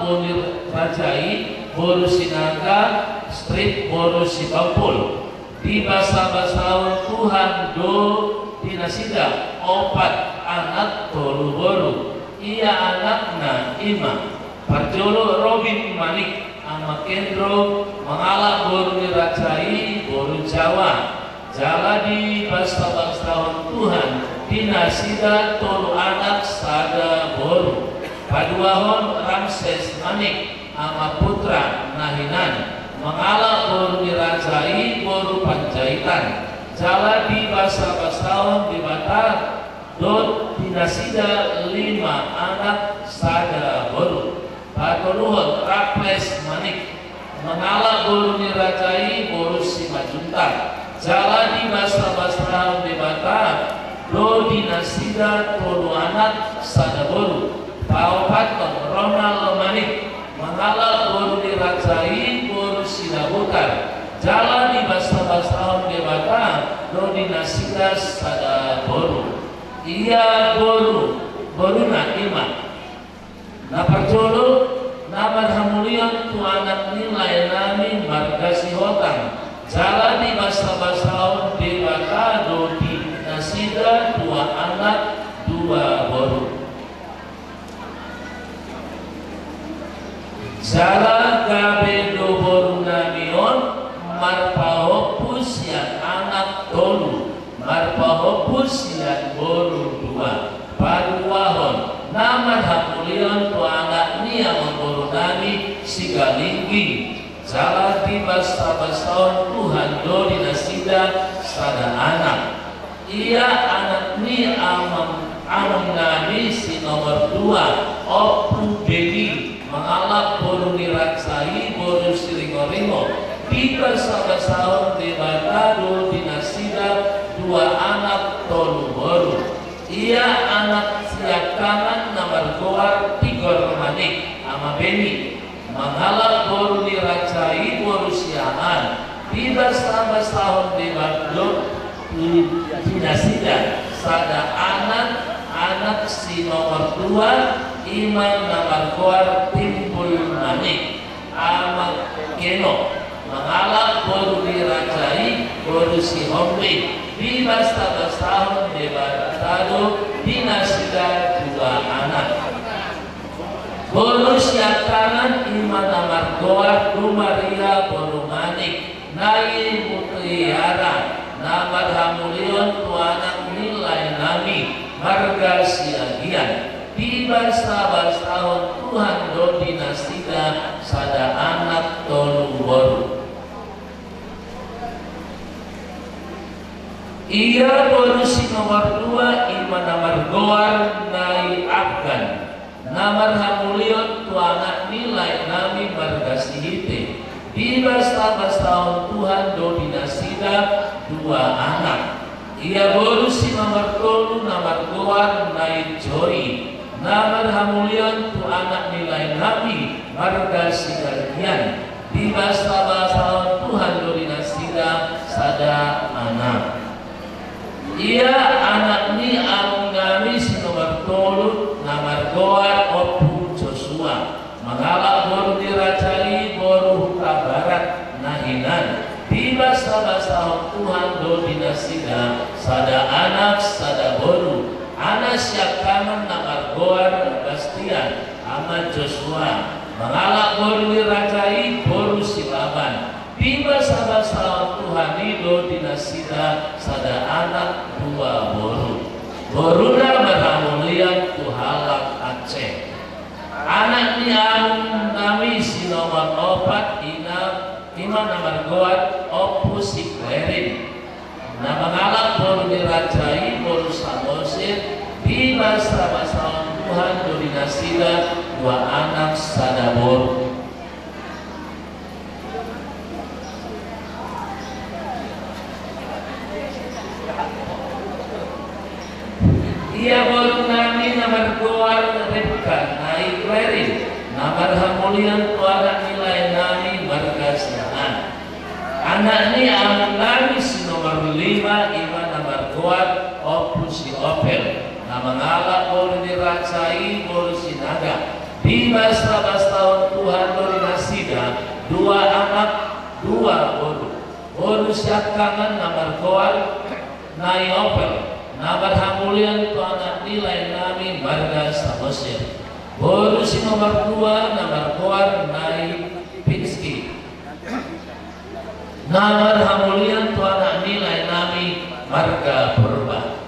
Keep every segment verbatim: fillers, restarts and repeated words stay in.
Boru ni raja i boru Sinaga, strip boru Sipampul. Dibasabasahon Tuhan do di nasida opat anak tolu boru. Ia anakna i ma: parjolo Robin Manik, ama Kendro, mangalap boru ni raja i boru Jawa. Jala dibasabasahon Tuhan di nasida tolu anak sada boru. Paduahon Ramses Manik, ama Putra na hinan, mangalap boru ni raja i boru Panjaitan. Jala dibasabasahon Debata do di nasida lima anak sada boru. Patoluhon Raffles Manik, mangalap boru ni raja i boru Simanjuntak. Jala dibasabasahon Debata do di nasida tolu anak sada boru. Paopathon Ronald Manik, mangalap boru ni raja i boru Sidabutar. Jala dibasabasahon Debata do di nasida sada boru. Ia boru, boruna i ma: Na parjolo, na marhamulion tu anak ni laenami marga Sihotang. Jala dibasabasahon Debata do di nasida dua anak dua boru. Jala gabe do borunami on marpahompu sian anak tolu, marpahompu sian boru dua. Paduahon, na marhamulion tu anak ni amangborunami Sigalingging. Jala dibasabasahon Tuhan do di nasida sada anak. Ia anak ni amang, amangnami si nomor dua, Ompu Beni, mangalap boru ni raja i boru Siringoringo. Dibasabasahon Debata do di nasida dua anak tolu boru. Ia anak siangkangan na margoar Tigor Manik, ama Beni, mangalap boru ni raja i boru Siahaan. Dibasabasahon Debata do di nasida sada anak, anak si nomor dua, i ma na margoar Timbul Manik, ama Keno, mangalap boru ni raja i boru Sihombing. Dibasabasahon Debata do di nasida dua anak. Boru siangkangan i ma na margoar Dumaria boru Manik, na i Mutiara, na marhamulion tu anak ni laenami marga Siagian. Dibasabasahon Tuhan do di nasida sada anak tolu boru. Ia boru si nomor dua i ma na margoar na i Afgan, na marhamulion tu anak ni laenami marga Sihite. Dibasabasahon Tuhan do di nasida dua anak. Ia boru si nomor tolu na margoar na i Joi, na marhamulion tu anak ni laenami marga Sigalingging. Dibasabasahon Tuhan do di nasida sada anak. Ia anak ni amangnami si nomor tolu na margoar Ompu Josua, mangalap boru ni raja i boru Hutabarat na hinan. Dibasabasahon Tuhan do di nasida sada anak sada boru. Anak siangkangan na margoar Bastian, ama Josua, mangalap boru ni raja i boru Silaban. Dibasabasahon Tuhan i do di nasida sada anak dua boru. Boruna marhamulion tu halak Aceh. Anak ni amangnami si nomor opat i ma, i ma na margoar Ompu si Klerin, na mangalap boru ni raja i boru Samosir. Dibasabasahon Tuhan do di nasida dua anak sada boru. Ia borunami na margoar Ribka na i Klerin, na marhamulion tu anak ni laenami marga Siahaan. Anak ni amangnami si nomor lima i ma na margoar Ompu si Opel, na mangalap boru ni raja i boru Sinaga. Dibasabasahon Tuhan do di nasida dua anak, dua boru. Boru siangkangan na margoar Nai Opel, na marhamulian tu anak ni laenami marga Samosir. Boru si nomor dua na margoar Nai Pinski, na marhamulian tu anak ni laenami marga Purba.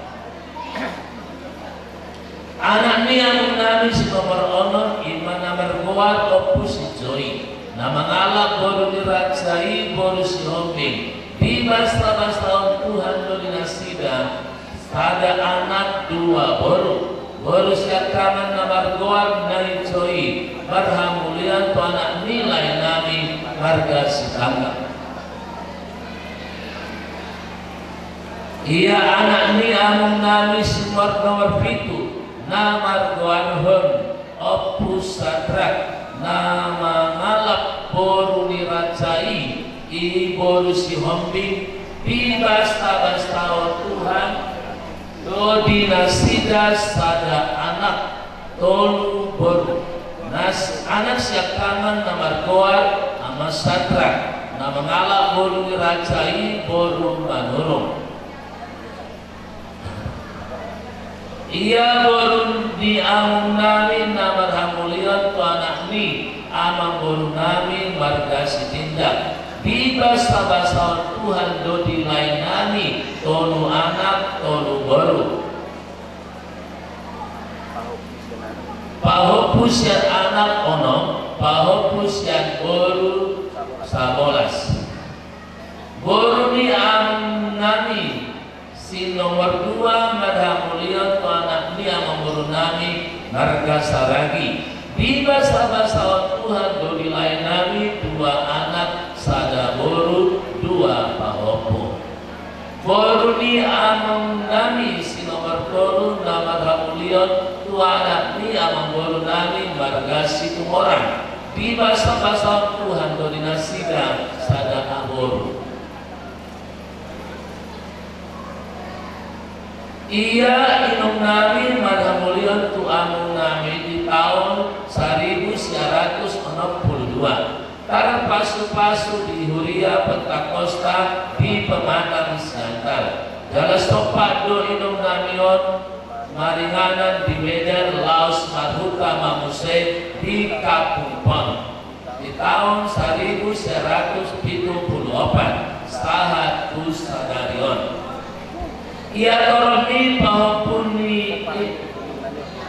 Anak ni amungnami si nomor onom i ma na margoar Ompu si Joi, na mangalap boru ni raja i boru Sihombing. Dibasabasahon Tuhan do di nasida sada anak dua boru. Boru siangkangan na margoar Nai Joi marhamulian tu anak ni laenami marga Sitanggang. Ia anak ni amungnami si nomor pitu na margoarhon Ompu Sadrak, na mangalap boru ni raja i, i boru Sihombing. Dibasabasahon Tuhan do di nasida sada anak, tolu boru. Nas anak siangkangan na margoar Ama Sadrak, na mangalap boru ni raja i boru Manurung. Ia boru ni amungnami na marhamulian tu anak ni amangborunami marga Sitindak. Dibasabasahon Tuhan do di laenami tolu anak tolu boru. Pahompu sian anak onom, pahompu sian boru sabolas. Boru ni amungnami si nomor dua marhamulian tu anak ni amangborunami marga Saragi. Dibasabasahon Tuhan do di laenami dua anak sada boru dua pahompu. Boru ni amungnami si nomor tolu na marhamulian tu anak ni amangborunami marga Situmorang. Dibasabasahon Tuhan do di nasida sada boru. Ia inumnami marhamulian tu amungnami di taon saribu sia ratus onom pulu dua. Tarpasupasu di huria Pentakosta di Pematang Siantar. Jala sompat do inumnami on maringanan di Medan laos marhuta ma muse di Kampung Pon. Di taon saribu sia ratus pitu pulu opat sahat tu sadari on. Ia torop ni pahompu ni,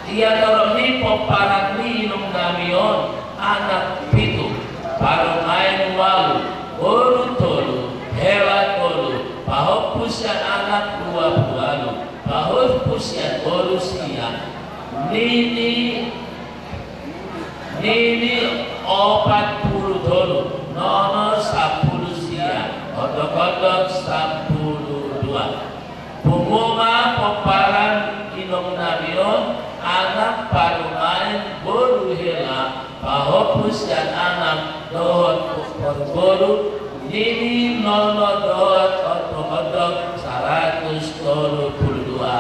ia torop ni pomparan ni inumnami on, anak pitu, parumaen ualu, boru tolu, hela tolu, pahompu sian anak dua pulu ualu, pahompu sian boru sia, nini nini opat pulu tolu, nono sampulu sia, ondokondok sampulu dua. Pungu ma pomparan inumnami on, anak, parumaen, boru, hela, pahompu sian anak dohot parboru, nini, nono dohot ondokondok saratus tolu pulu dua.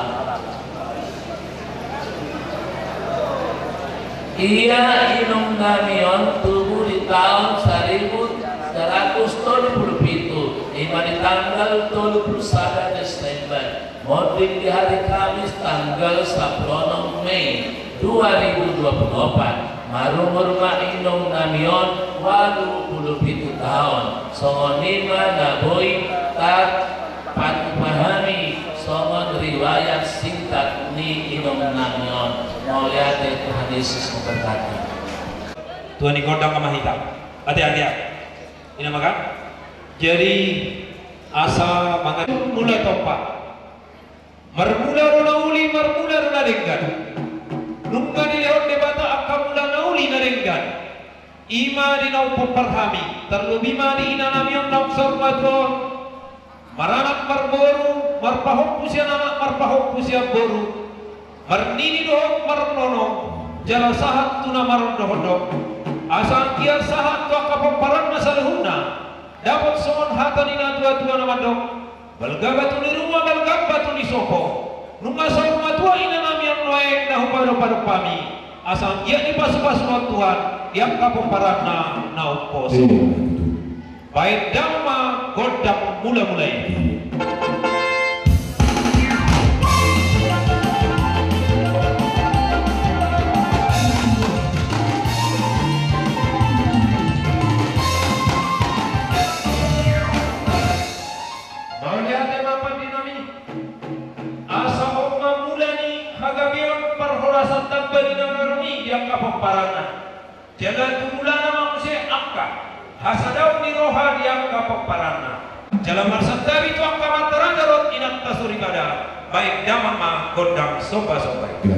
Ia inumnami on tubu di taon saribu saratus tolu pulu pitu, i ma di tanggal tolu pulu sada Desember, monding di hari Kamis tanggal sampulu onom Mei dua ribu dua pulu opat. Marumur ma inumnami on ualu pulu pitu taon. Songon i ma na boi tar patupahami songon riwayat singkat ni inumnami on. Mauliate, Tuhan Yesus memberkati. Tuhan i gondang ma hita. Ate, ate, ate. Ina maka. Jadi asa mangan mulai tompa. Marmula do na uli, marmula do na denggan. Nunga dilehon Debata angka mula na uli na denggan. I ma di na umpompar hami, tarlobi ma di inanami on naung saur matua on. Maranak marboru, marpahompu sian anak, marpahompu sian boru. Marnini dohot marnono, jala sahat tu na marondok-ondok. Asa anggiat sahat tu angka pomparanna saluhutna, dapot songon hata ni na tua-tua na mandok. Balga batu ni ruma, balga batu ni sopo. Nunga saur matua inanami on nuaeng na hupadopadophami. Asa anggiat dipasupasu ma Tuhan di angka pomparanna na umposo. Baen damang ma gondang mulamula i. Mauliate ma pande nami. Asa on ma mula ni hagabeon parhorasan na baen damang i di angka pomparanna. Jala tu mulana ma muse angka hasadaon ni roha di angka pomparanna. Jala marsantabi tu angka amanta raja dohot inanta soripada, baen damang ma gondang sombasomba i.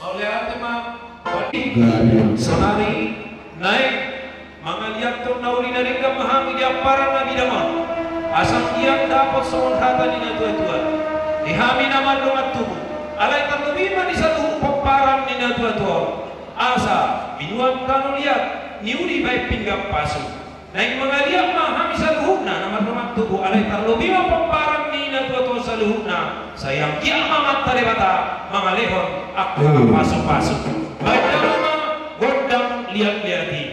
Mauliate ma. Sonari naeng mangaliathon na uli na denggan ma hami di amparan na bidang on, asa anggiat dapot songon hata ni natuatua di hami na mardongan tubu, alai tarlobi ma di saluhut pomparan ni natuatua on, asa binuat tano liat ni uli baen pinggan pasu. Naeng mangaliat ma hami saluhutna na mardongan tubu, alai tarlobi ma pomparan ni natuatua saluhutna, sai anggiat ma Amanta Debata mangalehon angka pasupasu. Baen damang ma gondang liatliat i.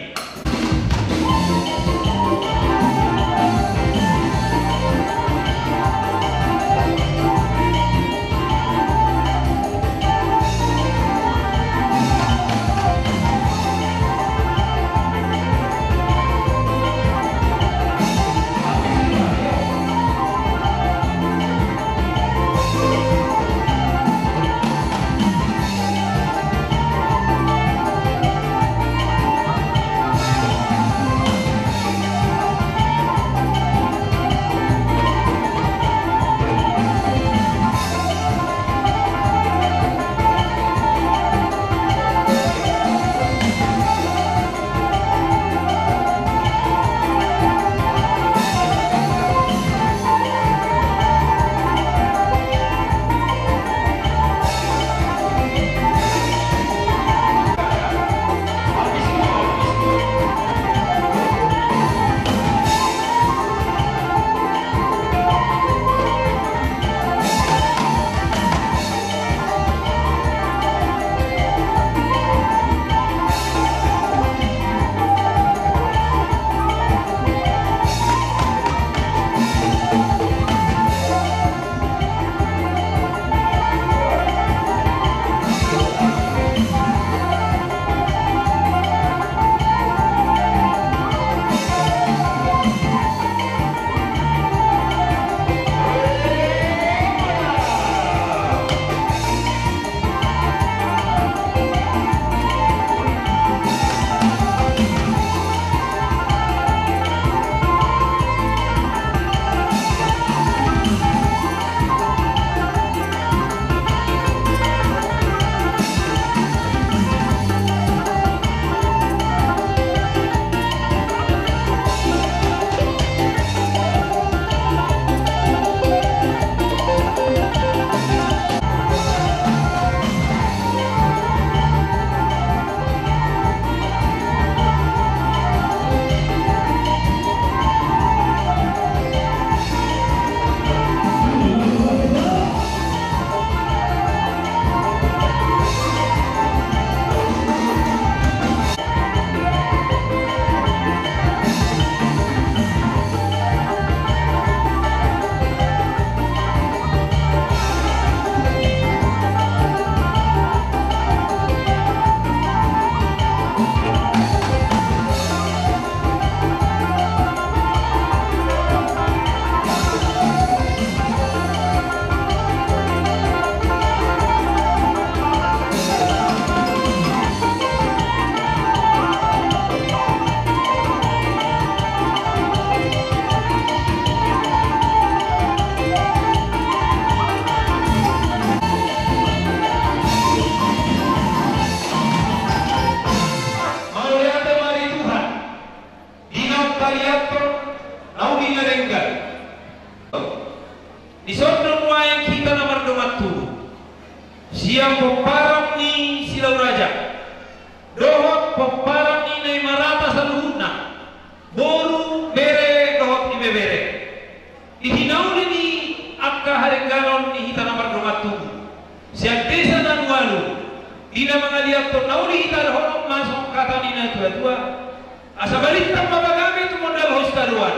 Mauliate ma di Tuhan. Di na paliathon na uli na denggan. Dison do nuaeng hita na mardongan tubu sian pomparan Raja dohot pomparan ni na i marata saluhutna, boru, bere dohot ibebere. Di hinauli ni angka haringganon ni hita na mardongan tubu sian desa na ualu, di na mangaliathon na uli hita dohonon ma songon hata ni natuatua. Asa balintang ma pagabe tumundalhon sitadoan.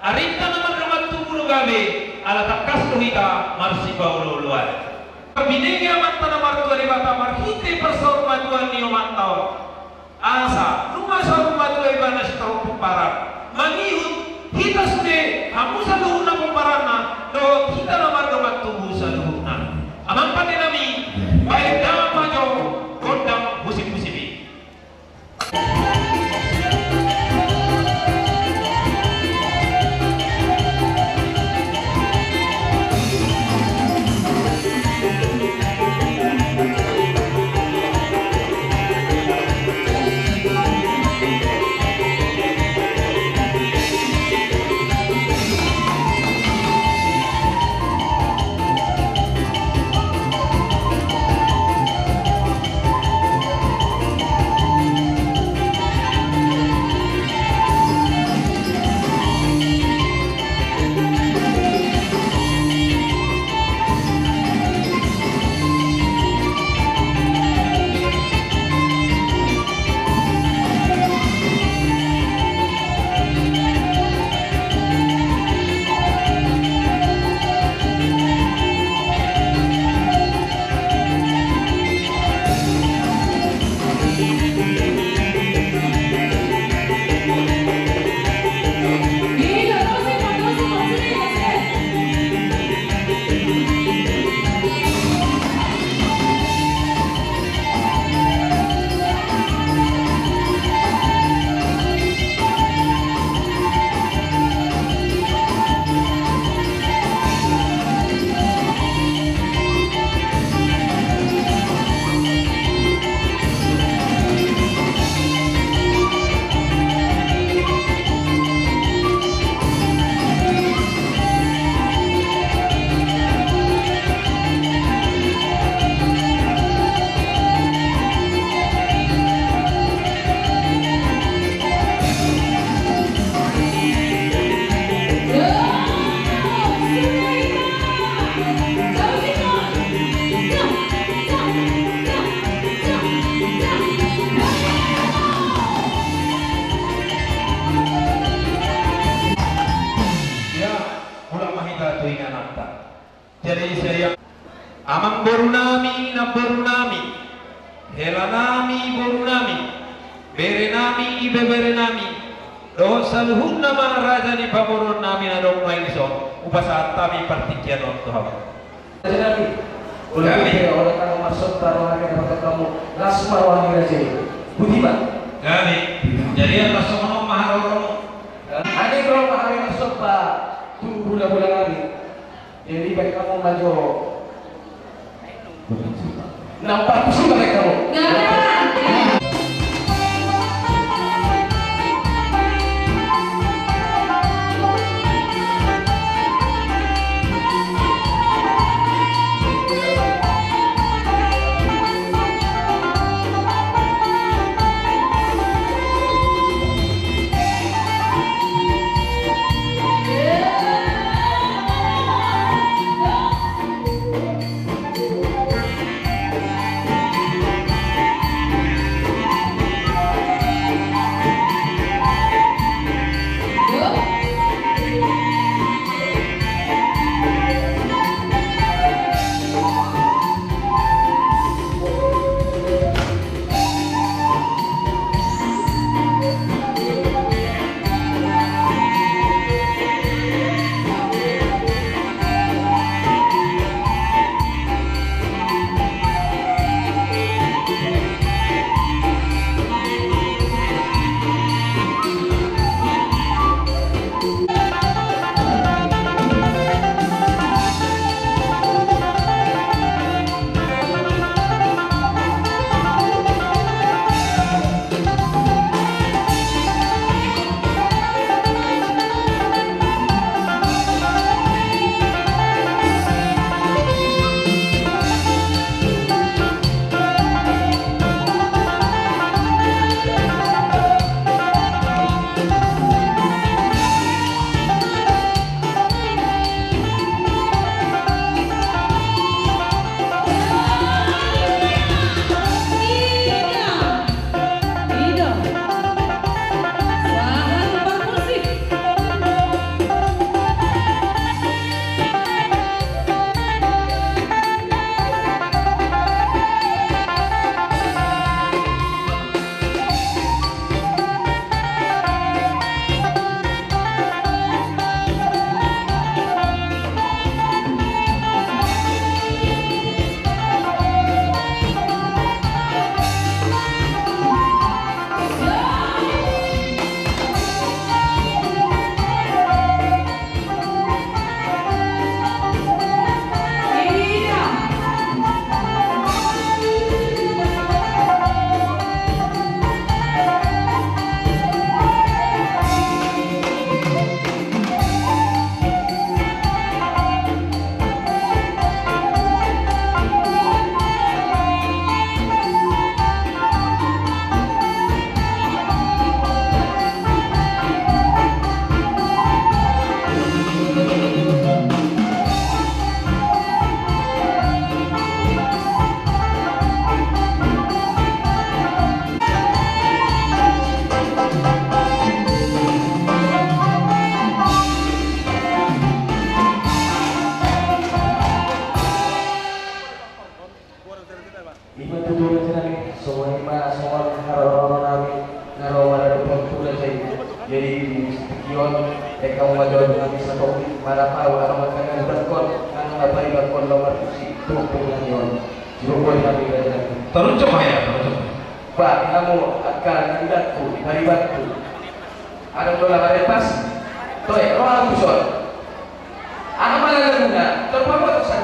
Arinta na mardongan tubu do gabe, ala tangkas do hita marsipaolooloan. Parbinege Amanta na martua Debata marhite parsaurmatuaon ni omanta on. Asa nunga saurmatua ibana sitahu pomparan, mangihut hita sude hamu saluhutna pomparanna dohot hita na mardongan tubu saluhutna. Amang pandenami, baen damang ma jo gondang musik-musik i. Ia, mulak ma hita tu ingananta. Jadi, saya, amangboru nami, namboru nami, hela nami, boru nami, bere nami, ibebere nami, dohot saluhutna ma raja ni pamoruon nami na adong nuaeng dison, hupasahat hami partingkian on tu hamu. Raja nami, olo pe, olo tangkas marsomba roha ni raja i. Las ma roha ni raja i. Boti ma. Gabe. Jadi, atas songon on ma haroromu. Ane ro ma hami marsomba tu hulahula nami. Jadi, baen hamu ma jo. Nampak suka baen hamu. Angka na dibangkon, angka na dibangkon laho marmusik, tumpung na nion. Sibuk boi hami raja. Taruncok ma ya, taruncok. Ba, hamu angka na dibangkon, na dibangkon. Adong do laho marepas. Toe, roha tuson. Aha ma na laguna, terpabuat tusan.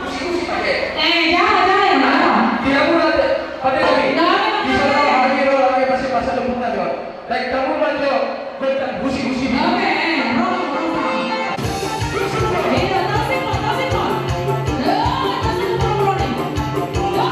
Usi-usi pake. Eh, jangan, jangan, jangan. Tidak murah, pake lagi. Jangan, jangan. Bisa tahu hari ini orang pakai pasir pasar lembut aja. Baik, kamu maju. Bentar, usi-usi. Oke, eh, roll, roll. Iya, tasik, Pak, tasik, Pak. Ya, tasik, Pak, roll. Ya.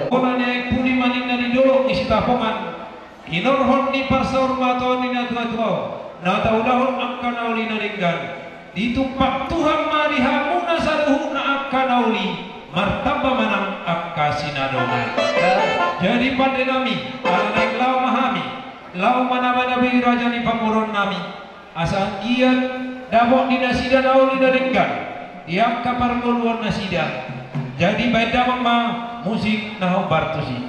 Bona ni aek puli ma ninna di dolok ni Sitapongan, hinorhon ni parsaurmatuaon ni natuatua on, na taulahon angka na uli na denggan. Ditumpak Tuhan ma di hamuna saluhutna angka na uli, martamba ma nang angka sinadongan. Jadi pande nami, ala naeng laho ma hami, laho manaba-nabi raja ni pamoruon nami, asa anggiat dapot di nasida na uli na denggan, di angka parngoluon nasida. Jadi baen damang ma musik na hombar tusi.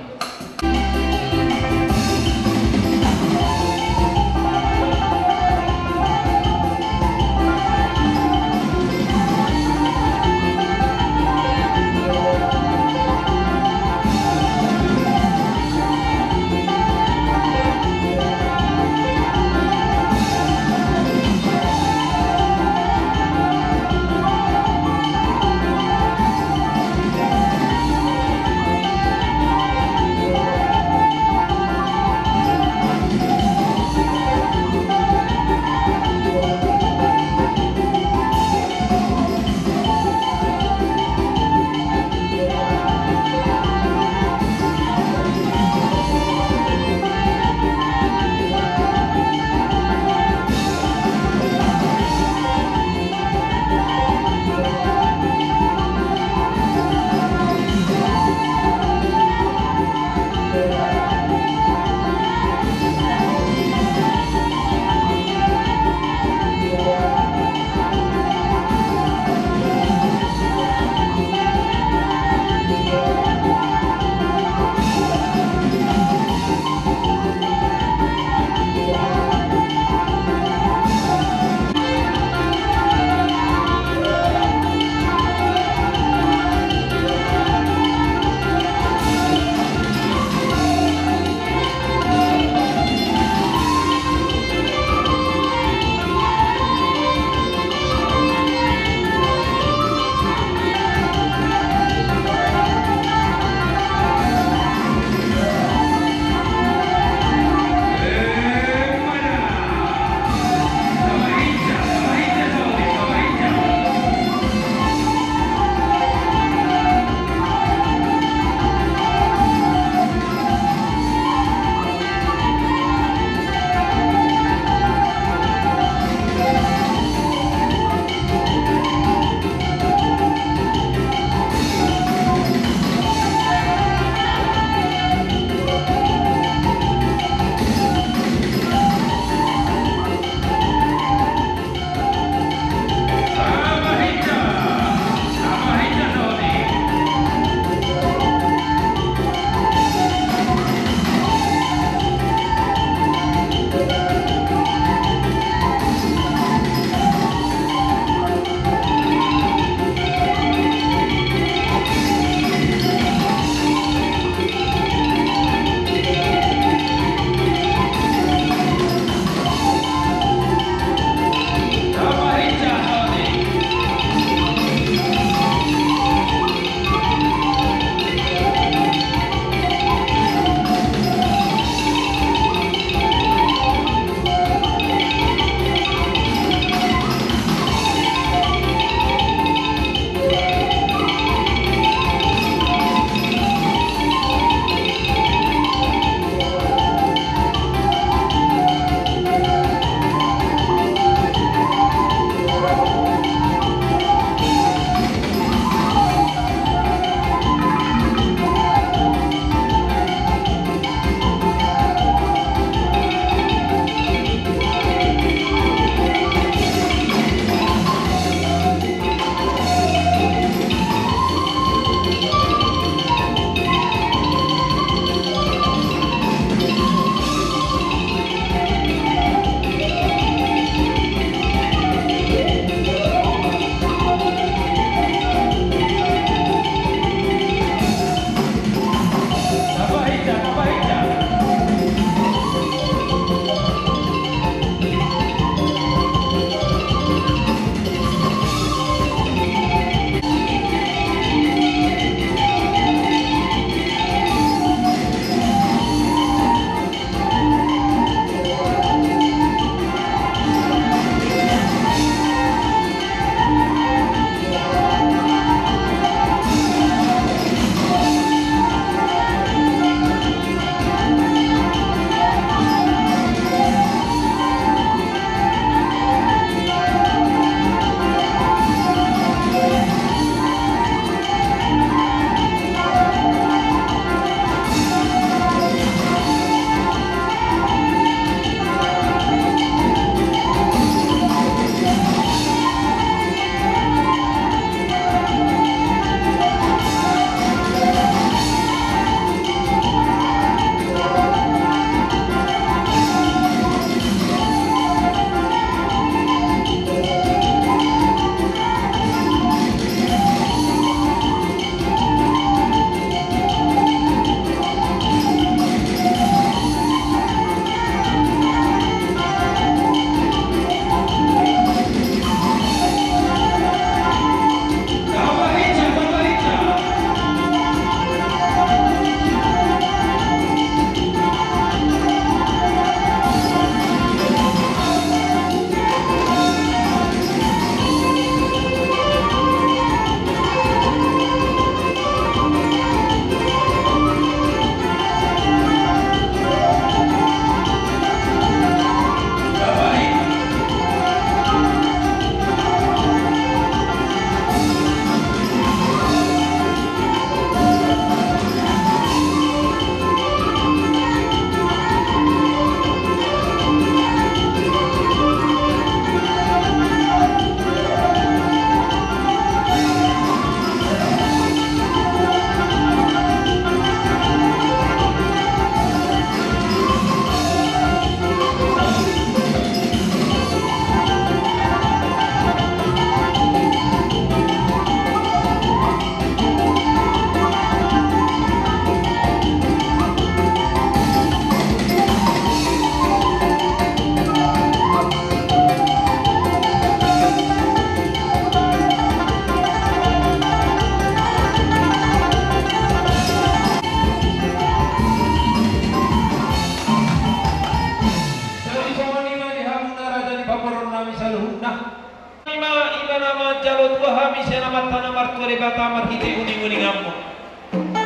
Sian Amanta na martua Debata marhite uninguninganmu.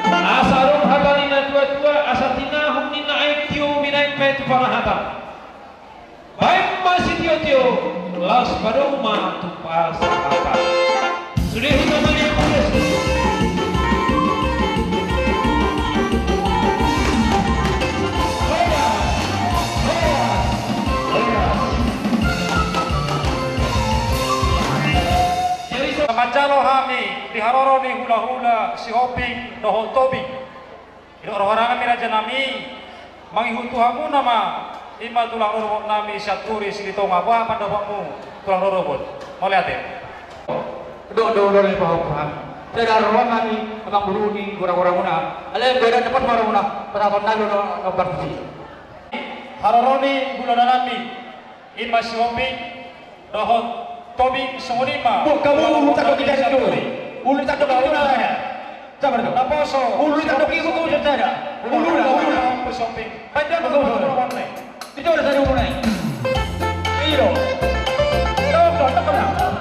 Asa adong hata ni na tuatua, asa tinahum ninna aek tio, binaen ma i tu parhata. Baen ma sitiotio, laos padomu ma tu parhata. Sude hita mangea. Manjalo hami di haroro ni hulahula Sihombing dohot Tobing. Didok rohanami rajanami, mangihut tu hamuna ma, i ma tulang rorobotnami Sianturi Silitonga, boha pandapotmu tulang rorobot? Mauliate. Didok do, didok do, didok do. Sada rohanami, amang boru ni goragoramuna. Alai beda cepat ma rohamuna, pasahaton nami do, do, do, partusi. Haroro ni hulahula nami, i ma Sihombing dohot Tobing, songon i ma. Buka ulu tak doki dari tu. Ulu tak doki tu na saya. Sabar tu. Naposo. Ulu tak doki tu na saya. Ulu lah, ulu lah. Sihombing. Pada ulu lah. Itu ada tadi ulu naik. Iyo. Tok, tok, tok, tok.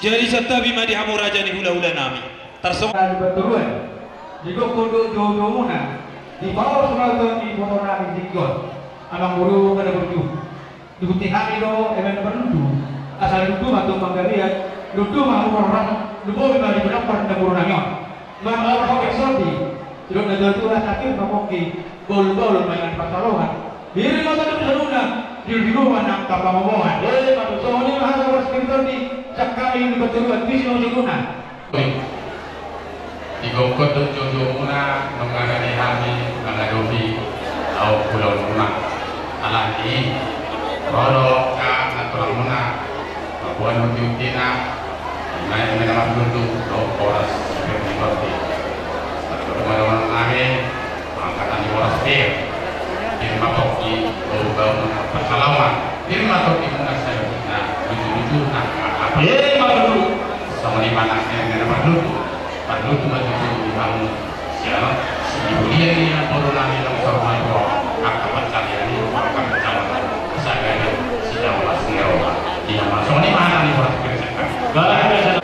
Jadi santabi ma di hamu raja ni hulahula nami. Tarsongon na di partoruan, di gokhon dohot joujoumuna, dipaos ma tutu ibotonami tingki on. Amang boru, kada burju. Dihuti hami do eme na marlundu. Asa lundu ma tu panggabean, lundu ma hamu parhorasan, lumobi ma di pinompar ni namborunami on. Manang ro hape sondi, sidok na jatuh asa pir ma pongki, bahulbahul ma inganan pansalongan. Pir ma tondimuna, diludiluduna angka pangomoan. Songon i ma hata boras pir tondi, sian hami di partoruan, tusi ma muse guna. Di gokhon dohot joujoumuna, nunga rade hami mangadopi laho hulahula. Alani i, ro do angka tulangmuna, mamboan hutihutihon na, ima eme na marlundu dohot boras pir ni tondi. Pardomu ma dohonon nami, angka tani boras pir. Pir ma pongki, bahulbahul ma pansalongan. Pir ma tondimuna saluhutna, lujuluju na. Ima tutu. Songon i ma nang eme na marlundu. Marlundu ma tutu di hamu. Sian, sian huria ni namborunami Naung Saur Matua, angka pansarian i, angka pansarian, sagadang, sidaolas ni roha. Ima songon i ma hata ni boras pir sian hami.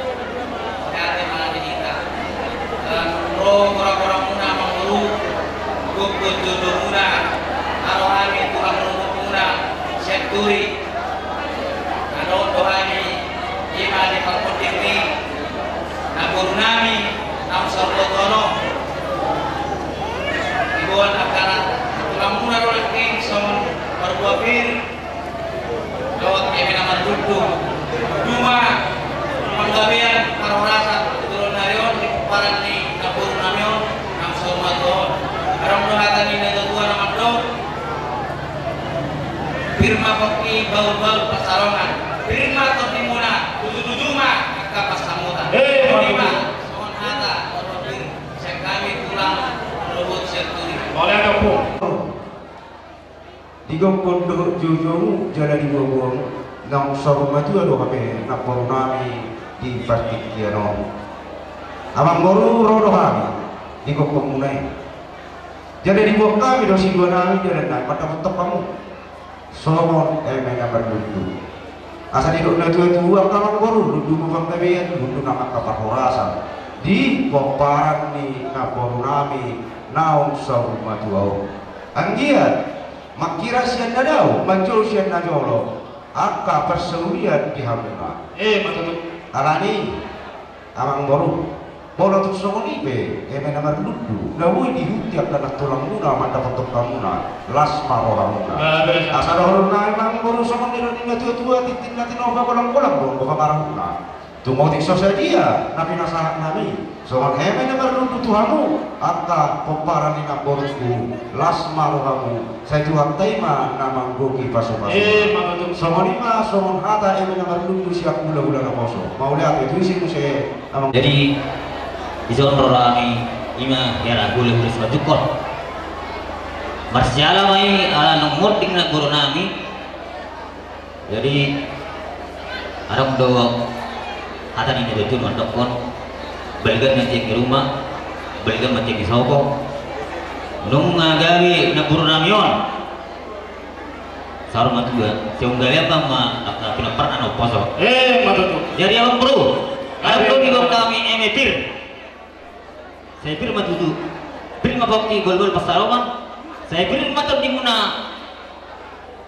Ate ma di hita. Ro goragoramuna amang boru, gokhon joujoumuna, ro hami tulang rorobotmuna, sian Turi. Adong do hami, ima di parponding ni namborunami, Naung Saur Matua on. Diboan angka na, tulangmuna do nangkin songon parbua pir, dohot eme na marlundu. Duma, panggabean, parhorasan, tu joloan ni ari on, di pomparan ni namborunami on, Naung Saur Matua on. Adong do hata ni natuatua na mandok. Pir ma pongki, bahulbahul pansalongan. Pir ma tondimuna, lujuluju ma angka pansamotan. Ima tutu. Songon hata, sian hami tulang rorobot sian Turi. Mauliate, Ompung. Di gokhon dohot joujoumu jala di boaboamu, Naung Saur Matua do hape namborunami di partingkian on. Amang boru, ro do hami di gokhonmuna i. Jala diboan hami do siduanami jala nai mandapothon hamu songon eme na marlundu. Asa didok natuatua, angka amang boru, lundu ma panggabean, lundu nang angka parhorasan di pomparan ni namborunami Naung Saur Matua on. Anggiat mangkira sian na dao, manjou sian na jolo angka parsaulian di hamuna. Ima tutu. Alani i, amang boru, molo tung songon i pe eme na marlundu na boi dihuti angka nantulangmuna mandapothon hamuna, las ma rohamuna. Asa dohononnami, amang boru, songon nidok ni natuatua, tintin na tinopa, golanggolang do anggo pangarahutna. Tung otik so sadia na pinasahatnami, songon eme na marlundu tu hamu angka pomparan ni namborungku, las ma rohamu, sai Tuhanta i ma na manggohi pasupasu. Ima tutu. Songon i ma songon hata eme na marlundu sian hulahula naposo. Mauliate, tusi muse, amang. Jadi dison ro hami, ima hela hulahula simanjujung. Marsiala ma i ala naung monding namborunami. Jadi adong do hata ni natuatua mandokkon, balga ma tiang ni ruma, balga ma tiang ni sopo. Nunga gabe namborunami on Saur Matua, sai tung gabe ma angka pinomparna na umposo. Ima tutu. Jadi amang boru, adong do diboan hami eme pir. Sai pir ma tutu. Pir ma pongki, bahulbahul pansalongan. Sai pir ma tondimuna,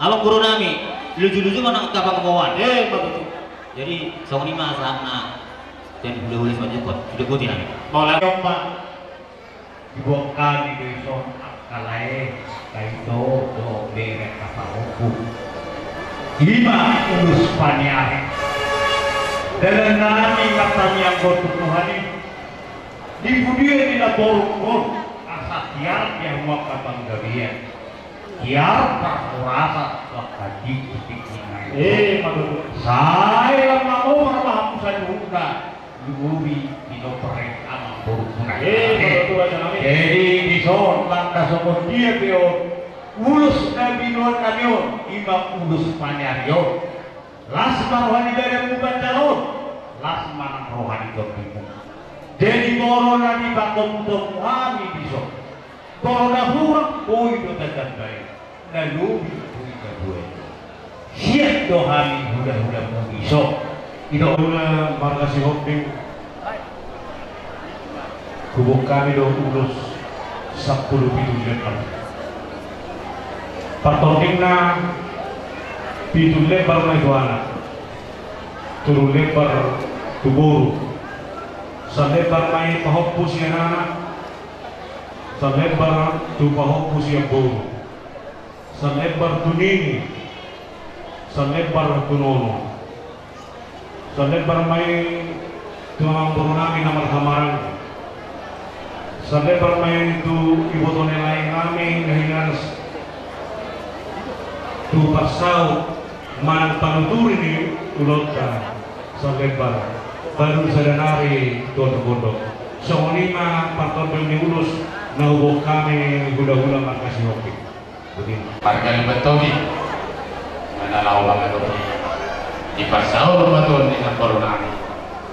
amang borunami, lujuluju ma nang angka pangomoan. Ima tutu. Jadi songon i ma sahatna sian hulahula simanjujung. Sude boti nami. Mauliate. Diboan hami do dison angka lae, angka ito dohot bere, angka pahompu. Ima ulos paniari. Dalannami martangiang tu Tuhan i. Di pudian ni namborungkon, asa tiar di hamu angka panggabean, tiar parhorasan tu angka tingki-tingki nami. Ima tutu. Sai lam mamomar ma hamu saluhutna, lumobi pinompar ni amang borungkuna. Ima tutu, raja nami. Jadi dison, ndang songon dia pe on ulos na binoan nami on, ima ulos paniari on. Las ma roha ni badanmu, pansalongan, las ma nang roha ni tondimu. Jadi molo na dipatomtomu hami dison, molo na hurang, boi do tatambai, na lobi boi tabuat. Sian do hami hulahulamu dison. Hita ulos marga Sihombing, huboan hami do ulos sampulu pitu lembar. Partordingna, pitu lembar ma i tu anak, tolu lembar tu boru, salembar ma i pahompu sian anak, salembar tu pahompu sian boru, salembar tu nini, salembar tu nono. Salembar ma i tu amangboru nami na marhamaranggi. Salembar ma i tu iboto ni lae nami na hinaras. Tu parsaut manang panuturi ni ulaonta salembar. Baru sada nari tu oto pondok. Songon i ma partording ni ulos na huboan hami hulahula marga Sihombing. Marga Lumban Tobing, na laho mangadopi, diparsaulhon ma tutu ni namboru nami.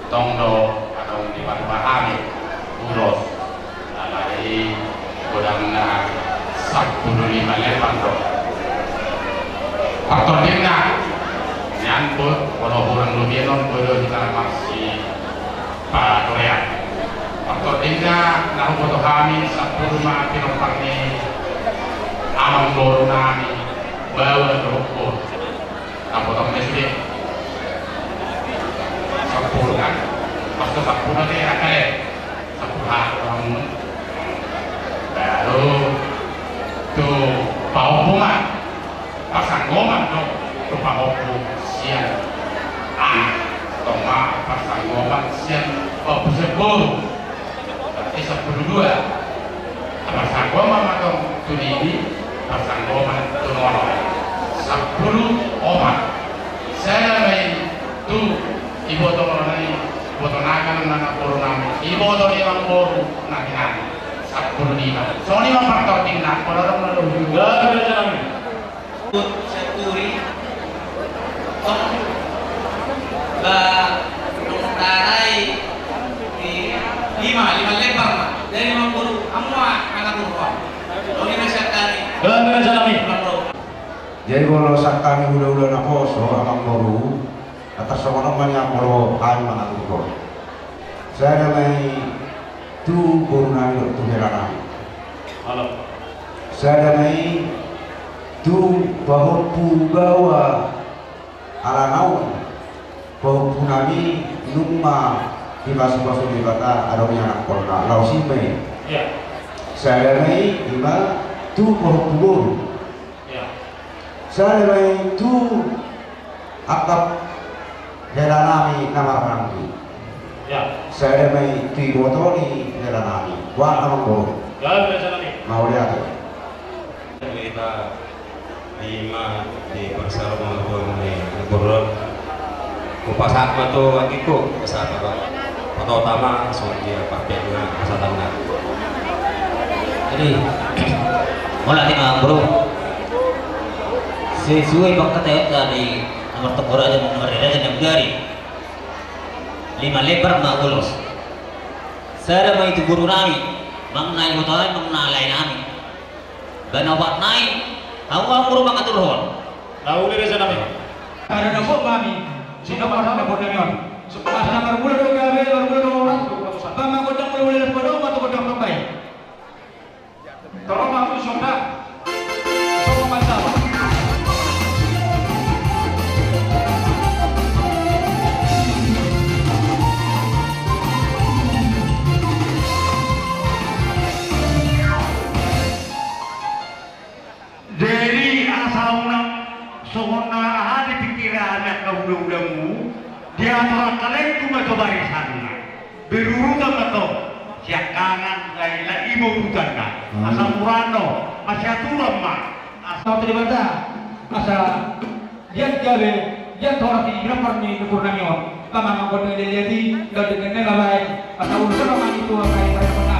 Tong do adong di paduahon hami ulos, alai godangna sampulu lima lembar do. Partordingna, nian boi, molo hurang lobian on boi do hita marsi paturean. Partordingna na huboto hami sampulu ma pinompar ni amangboru nami, baoa dohot boru. Taboto ma sude. Sampulu kan? Pas tu sampulu ate, angka e. Sampulu hata do hamu. Baru tu pahompu ma. Parsanggoman do tu pahompu sian anak, tong ma parsanggoman sian pahompu sian boru. Berarti sampulu dua. Parsanggoman ma tong tu nini, parsanggoman tu nono. Sampulu opat. Sada ma i tu iboto ni, iboto nami na namboru nami, iboto ni namboru nami nami. Sampulu lima. Songon i ma partordingna, pola adong na lobi. Gabe raja nami. Senturi. Tong. Ba. Tarai. Di lima, lima lembar ma. Dari namboru, hamu ma, anak buah. Songon i ma sian hami. Gabe raja nami. Jadi molo sian hami hulahula naposo, amangboru. Atas songon on ma nian molo hami mangaturhon. Sada ma i tu boru nami dohot tu hela nami. Halo. Sada ma i tu pahompu baoa, ala naung pahompu nami nunga dipasupasu Debata adong i anakkonna, laos i ma i. Iya. Sada ma i ima tu pahompu boru. Iya. Sada ma i tu angka hela nami na marhamaranggi. Ya. Sada ma i tu iboto ni hela nami. Boha amangboru? Ya, biasa nami. Mauliate. Hita lima di parsarungan ni boru. Hupasahat ma tu anggingku, pasahat ma. Patota ma songon dia papeakna pasahatanna. Jadi, mauliate ma amangboru. Sesuai pangkataion tadi, nomor toko raja, nomor raja, nomor dari lima lembar ma ulos. Sada ma i tu boru nami, manang na iboto nami, manang na lae nami. Ba na opat nai, hamu amangboru mangaturhon. Lauli raja nami. Ada dapot nami, sino pada dapot nami on. Pas na marmula do gabe, marmula do horas. Ba ma gondang mula-mula las padao, ma tu gondang mambaen. Torop ma tu sonda. Songon mandawa. Jadi asa unang songon na aha di pikiran angka hula-hulamu, diatur angka laengku ma tu barisanna. Berurutan ma tong, siangkangan, lae, lae, i ma urutanna. Hmm. Asa murano, masiaturan ma. Asa tu Debata, asa Liat gabe, liat horas di lambar ni numpur nami on. Pamangan kau dengan liat i, kau dengan nai babaen. Asa urusan pamangan itu, angka i pada pamangan.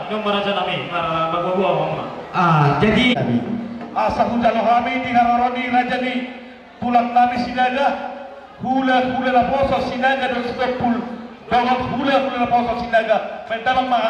Nunga ma raja nami, marboa-boa ma. Ah, jadi asa hujalo hami di haroro ni raja ni tulang nami Sinaga, hula-hula naposo Sinaga dohot Sitompul, dohot hula-hula naposo Sinaga, baen damang ma.